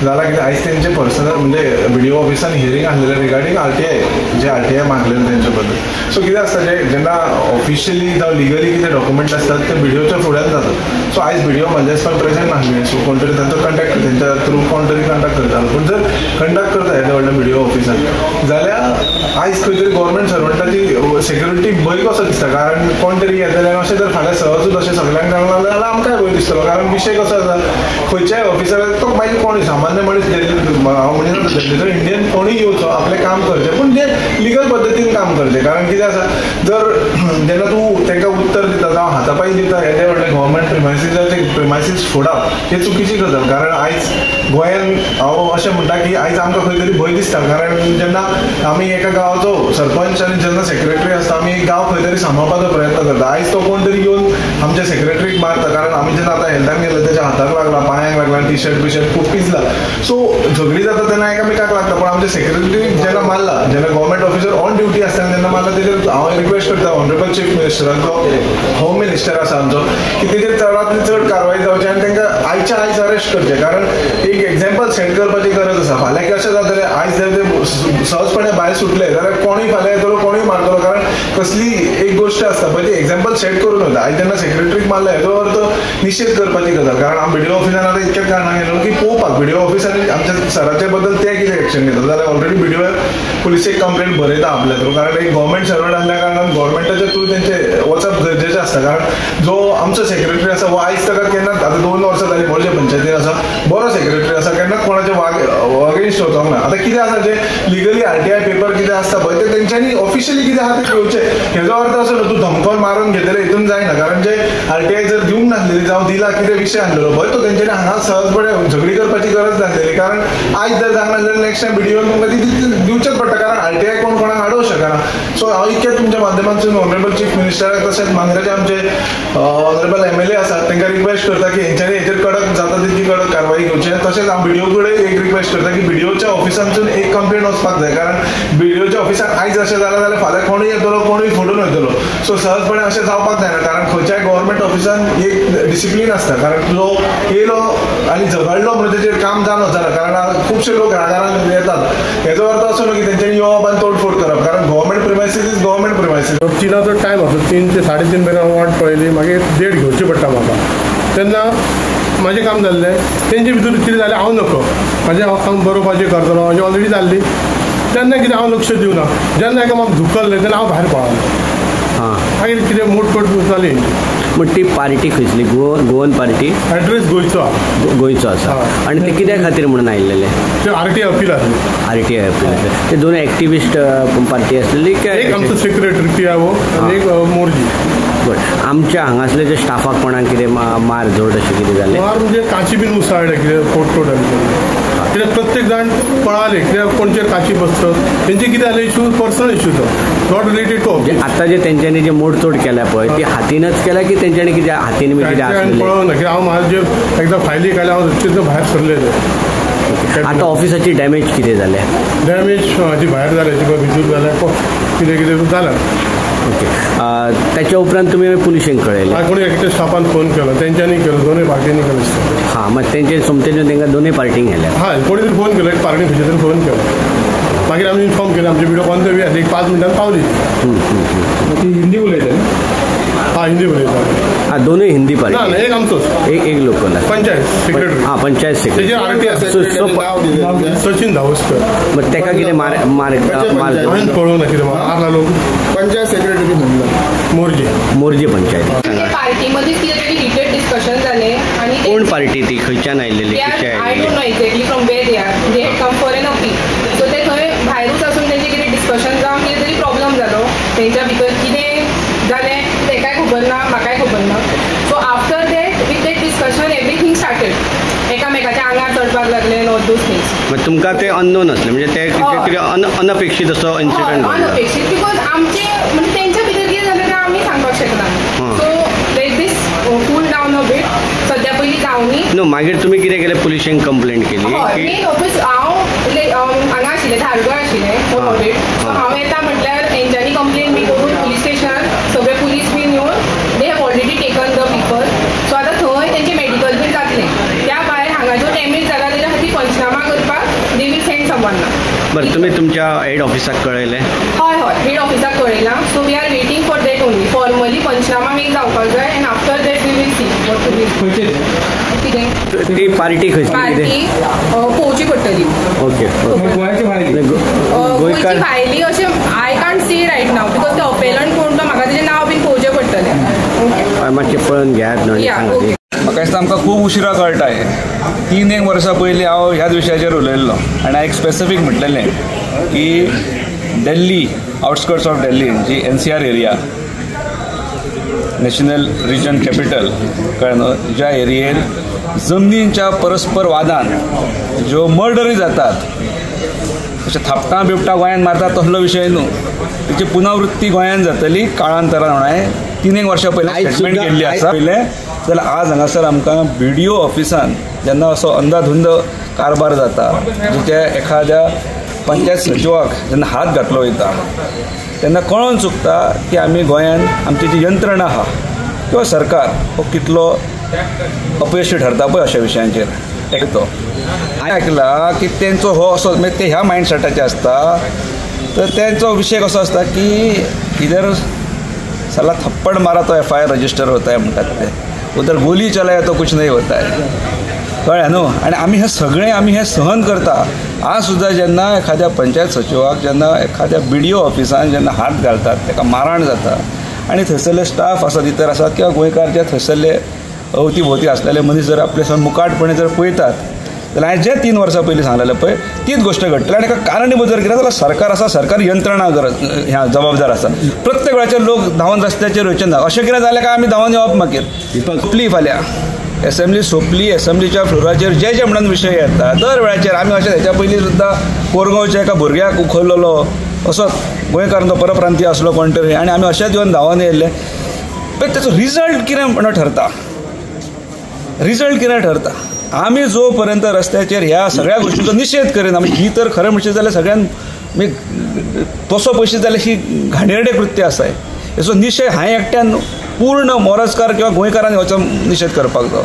जाला कितें आयज तेंचे पर्सनल म्हणजे बीडीओ ऑफिसान हियरींग आसलेलें रिगार्डींग आरटीआय, जे आरटीआय मागलेले तेंचे बद्दल. सो कितें आसता जे जेन्ना ऑफिशियली जावं लिगली कितें डॉक्युमेंट आसतात ते बीडीओच्या फुड्यान जातात. सो आयज बीडीओ म्हज्या प्रेझेंट नासले, सो कोण तरी तांचो कंटेक्ट तेंच्या थ्रू कोण तरी कंडक्ट करतालो. पूण जर कंडक्ट करता येदे व्हडल्या बीडीओ ऑफिसान जाल्यार आयज खंय तरी गव्हर्मेंट सर्वंटाची सेक्युरिटी भंय कसो दिसता, कारण कोण तरी येतले आनी अशें जर फाल्यां सहजूच अशें सगळ्यांक जावंक लागलें जाल्यार आमकांय भंय दिसतलो. कारण विशय कसो आसा, खंयच्याय ऑफिसराक तो मागीर कोणूय सामान्य मनीस, हांव म्हणिना दिल्लीचो इंडियन कोणूय येवचो आपलें काम करचें, पूण जे लिगल पद्दतीन काम करचें. कारण कितें आसा, जर जेन्ना तूं तांकां उत्तर दिता जावं हातापाय दिता येदे व्हडले गव्हर्मेंट प्रिमायसीसाचे प्रिमायसीस फोडप ही चुकीची गजाल. कारण आयज गोंयान हांव अशें म्हणटा की आयज आमकां खंय तरी भंय दिसता, कारण जेन्ना आमी एका गांवाचो सरपंच आनी जेन्ना सेक्रेटरी आसता आमी एक गांव खंय तरी सांबाळपाचो प्रयत्न करता. आयज तो कोण तरी येवन आमच्या सेक्रेटरीक मारता, कारण आमी जेन्ना आतां हेल्थान गेले तेच्या हाताक लागला, पांयांक लागला, टी शर्ट बिशर्ट खूब पिजला. सो झगडी जाता तेन्ना एकामेकाक लागता, पूण आमच्या सेक्रेटरीक जेन्ना मारला, जेन्ना गव्हर्मेंट ऑफिसर ऑन ड्युटी आसतना जेन्ना मारला, तेजेर हांव रिक्वेस्ट करता ऑनरेबल चीफ मिनिस्टराक, जो होम मिनिस्टर आसा आमचो, की तेजेर चडांतली चड कारवाय जावची आनी तांकां आयच्या आयज अरेस्ट करचें. कारण एक एग्जाम्पल सेट करपाची गरज आसा. फाल्यां कशें जातलें, आयज जर ते सहजपणे भायर सुटले जाल्यार कोणूय फाल्यां येतलो, कोणूय मारतलो. कारण कसली एक गोश्ट आसता पळय ती एग्जाम्पल सेट करून वता. आयज जेन्ना सेक्रेटरीक मारले हेजो अर्थ निशेध करपाची गजाल. कारण आमी बीडीओ ऑफिसान आतां इतक्या कारणान गेलो की पळोवपाक बीडीओ ऑफिसान आमच्या सराचे बद्दल ते कितें एक्शन घेता जाल्यार ऑलरेडी बीडीओ पुलिसेक कंप्लेंट बरयता आपल्या थ्रू. कारण एक गव्हर्मेंट सर्वंट आसल्या कारणान गव्हर्मेंटाच्या थ्रू तेंचे वचप गरजेचें आसता. कारण जो आमचो सेक्रेटरी आसा हो आयज ताका केन्नाच, आतां 2 वर्सां जालीं मोरजे पंचायतीन आसा, बरो सेक्रेटरी आसा, केन्नाच कोणाचे अगेन्स्ट वचोंक ना. आतां कितें आसा जे लिगली आरटीआय पेपर कितें आसता पळय ते तेंच्यांनी ऑफिशियली कितें आसा तें घेवचें. हेजो अर्थ असो न्हू तूं धमकोन मारून घेतले हितून जायना. कारण जे आरटीआय जर दिवंक नासलेली जावं दिला कितें विशय आसलेलो पळय तो तेंच्यांनी हांगा सहजपणे झगडी करपाची गरज नासलेली. कारण आयज जर जावंक नासलें नेक्स्ट टायम बीडीओन तुमकां ती दिवचेच पडटा, कारण आरटीआय कोण कोणाक हाडोवंक शकना. सो हांव इतकें तुमच्या माध्यमांतसून ऑनरेबल चीफ मिनिस्टराक तशेंच मांद्रेचे आमचे ऑनरेबल एमएलए आसात तांकां रिक्वेस्ट करता की हेंच्यांनी हेचेर कडक जाता तितकी कडक कारवाय घेवची. तशेंच हांव बीडीओ कडेन एक रिक्वेस्ट करता की बीडीओच्या ऑफिसांतसून एक कंप्लेन वचपाक जाय. कारण बीडीओच्या ऑफिसान आयज अशें जालें जाल्यार फाल्यां कोणूय येतलो, कोणूय फोडून वयतलो. सो सहजपणे अशें जावपाक जायना, कारण खंयच्याय गव्हर्मेंट ऑफिसान एक डिसिप्लीन आसता. कारण जो येयलो आनी झगडलो म्हणून तेचेर काम जावन वचना. कारण खुबशे लोक रागारान येतात, हेजो अर्थ असो न्हू की तेंच्यांनी येवप आनी तोडफोड करप. कारण government premises is government premises. तिनाचो time आसा, 3 ते 3:30 मेरेन हांव वाट पळयली, मागीर देड घेवची पडटा म्हाका. तेन्ना म्हाजें काम जाल्लें, तेंचे भितर कितें जालें हांव नको, म्हाजें हांव काम बरोवपाचें करतलो म्हाजें ऑलरेडी जाल्ली. तेन्ना कितें हांव लक्ष दिवना, जेन्ना एका म्हाका धुकल्लें तेन्ना हांव भायर पळालो. मागीर कितें मोडतोड जाली. पूण ती पार्टी खंयसली, गोवन पार्टी? एड्रेस गोंयचो, गोंयचो आसा. आनी ते कित्या खातीर म्हणून आयिल्ले? ते आरटीआय अपील आसले. आरटीआय अपील आसले. ते दोन एक्टिविस्ट पार्टी आसलेली काय? एक आमचो सेक्रेटरी पी.आय.ओ आनी एक मोरजी. बरं, आमच्या हांगासले जे स्टाफाक कोणाक कितें मार झोड अशें कितें जालें? मार म्हणजे काची बीन उसळ्ळे, कितें फोडतोड जाली. कित्याक प्रत्येक जाण पळाले कित्याक कोणचेर काची बसत, तेंचे कितें जालें इशू पर्सनल इशू तो, not related to. आतां जे तेंच्यांनी जे मोडतोड केल्या पळय ती हातीनच केल्या की तेंच्यांनी कितें हातीन बी कितें आसलें? पळोवंक ना, कित्याक हांव म्हाजे एकदां फायली काडल्या हांव तितून भायर सरलेले. आतां ऑफिसाची डॅमेज कितें जाल्या? डॅमेज म्हाजी भायर जाल्या, भितर जाल्या, कितें कितें जालां. ओके, त्याच्या उपरांत तुमी पुलिशेंक कळयलें? कोणी एकटे स्टाफान फोन केलो, तेंच्यांनी केलो, दोनूय पार्टींनी केलो. हां, मग तेंचे सोमतें तांकां दोनूय पार्टींक गेल्या? हय, कोणी तरी फोन केलो, एक पार्टी खंयचे तरी फोन केलो, मागीर आमी इन्फॉर्म केलें. आमचे बिडो ऑन the way आसली, एक 5 मिनटान पावली. ती हिंदी उलयताली? हां, हिंदी उलयताली. हां, दोनूय हिंदी पार्टी? ना, एक आमचोच, एक लोकल पंचायत सेक्रेटरी. हां, पंचायत सेक्रेटरी. आरटीआय सचिन धावस्कर. मग ताका कितें मार मार मार हांवें पळोवंक ना कितें मारला लोक. पंचायत सेक्रेटरी म्हणला मोरजी, मोरजी पंचायत. पार्टी मध्ये कितें तरी हिटेड डिस्कशन जालें. आनी कोण पार्टी ती, खंयच्यान आयिल्ली? I don't know exactly from where they are, they had come for an appeal. So ते थंय भायरूच आसून तेंचें कितें डिस्कशन जावन कितें तरी प्रॉब्लम जालो तेंच्या भितर, कितें जालें तेकाय खबर ना, म्हाकाय खबर ना. So after that with that discussion everything started, एकामेकाच्या आंगार चडपाक लागले आनी ऑल those things. मग तुमकां ते अननोन आसलें, म्हणजे ते कितें अनअपेक्षीत असो इन्सिडंट? अनअपेक्षीत, because आमचे म्हणजे तेंच्या भितर कितें जालें तें आमी सांगपाक शकना. So let this cool down a bit, सद्या पयलीं जावनी. न्हू, मागीर तुमी कितें केलें, पुलिशेंक कंप्लेंट केली? हय, मेन ऑफीस हांव हांगा आशिल्लें, धारगळ आशिल्लें फॉर ऑडिट. सो हांव येता म्हटल्यार तेंच्यांनी कंप्लेन बी करून पुलीस स्टेशनार सगळे पुलीस बीन येवन they have already taken the people. So आतां थंय तेंचें मेडिकल बीन जातलें, त्या भायर हांगा जो डॅमेज जाला तेच्या खातीर बरं, तुमी तुमच्या हेड ऑफिसाक कळयलें? हय हय, head ऑफिसाक कळयलां. So we are waiting for that only. Formally panchnama make जावपाक जाय and after that we will see what to be. कितें ती पार्टी खंयची? पार्टी पळोवची पडटली. ओके, गोंयची भायली अशें I can't see right now because ते अपेलंट कोण तो म्हाका तेजें नांव बीन पळोवचें पडटलें. ओके, मातशें पळोवन घेयात न्हू. ओके, म्हाका दिसता आमकां खूब उशिरा कळटा हें. 3-1 वर्सां पयलीं हांव ह्याच विशयाचेर उलयल्लो आनी हांवें एक स्पेसिफीक म्हटलेलें की दिल्ली, आउटस्कर्ट्स ऑफ दिल्ली जी NCR area, national region capital, कळ्ळें न्हू, ज्या एरियेन जमनींच्या परस्पर वादान ज्यो मर्डरी जातात, अशें थापटां बिपटां गोंयांत मारतात तसलो विशय न्हू, तेची पुनरावृत्ती गोंयांत जातली काळांतरान म्हणून हांवें 3-1 वर्सां पयलीं स्टेटमेंट केल्ली आसा. पयलें जाल्यार आज हांगासर आमकां बी डी ओ ऑफिसान जेन्ना असो अंदाधुंद कारभार जाता, जिथे एखाद्या पंचायत सचिवाक जेन्ना हात घातलो वयता तेन्ना कळोन चुकता की आमी गोंयांत आमची जी यंत्रणा आहा किंवा सरकार हो कितलो अपयशी ठरता पळय अशा विशयांचेर. एक तो हांवें आयकला की तेंचो हो असो म्हणजे ते ह्या मायंडसेटाचे आसता, तर तेंचो विशय कसो आसता की इधर साला थप्पड मारा तो एफ I R register होता है म्हणटात ते, उधर गोली चलाया तो कुछ नहीं होता है, कळ्ळें न्हू. आनी आमी हें सगळें आमी हें सहन करता. आज सुद्दां जेन्ना एखाद्या पंचायत सचिवाक जेन्ना एखाद्या बी डी ओ ऑफिसान जेन्ना हात घालतात, ताका मारहाण जाता आनी थंयसरले स्टाफ आसा भितर आसात किंवा गोंयकार जे थंयसरले अवती भोवती आसलेले मनीस जर आपले मुकाटपणे जर पळयतात जाल्यार हांवें जे 3 वर्सां पयलीं सांगलेलें पळय तीच गोश्ट घडटली. आनी एका कारणी जर कितें जाल्यार सरकार आसा, सरकार यंत्रणा गरज ह्या जबाबदार आसा. प्रत्येक वेळाचेर लोक धांवन रस्त्याचेर वयचे ना, अशें कितें जालें काय आमी धांवन येवप मागीर. सोंपली फाल्यां एसेंब्ली, सोंपली एसेंब्लीच्या फ्लोराचेर जे जे म्हणून विशय येता दर वेळाचेर. आमी अशें हेच्या पयलीं सुद्दां कोरगांवच्या एका भुरग्याक उखल्लेलो असोच गोंयकार तो परप्रांतीय आसलो कोण तरी आनी आमी अशेंच येवन धांवन येयल्ले. पण तेचो रिजल्ट कितें म्हणून ठरता, रिजल्ट कितें ठरता. आमी जो पर्यंत रस्त्याचेर ह्या सगळ्या गोश्टीचो निशेध करिना, ही तर खरें म्हणशीत जाल्यार सगळ्यान तसो पळयशीत जाल्यार ही घाणेरडें कृत्य आसा. हेचो निशेध हांवें एकट्यान पूर्ण मोरजकार किंवा गोंयकारान हेचो निशेध करपाक जायो.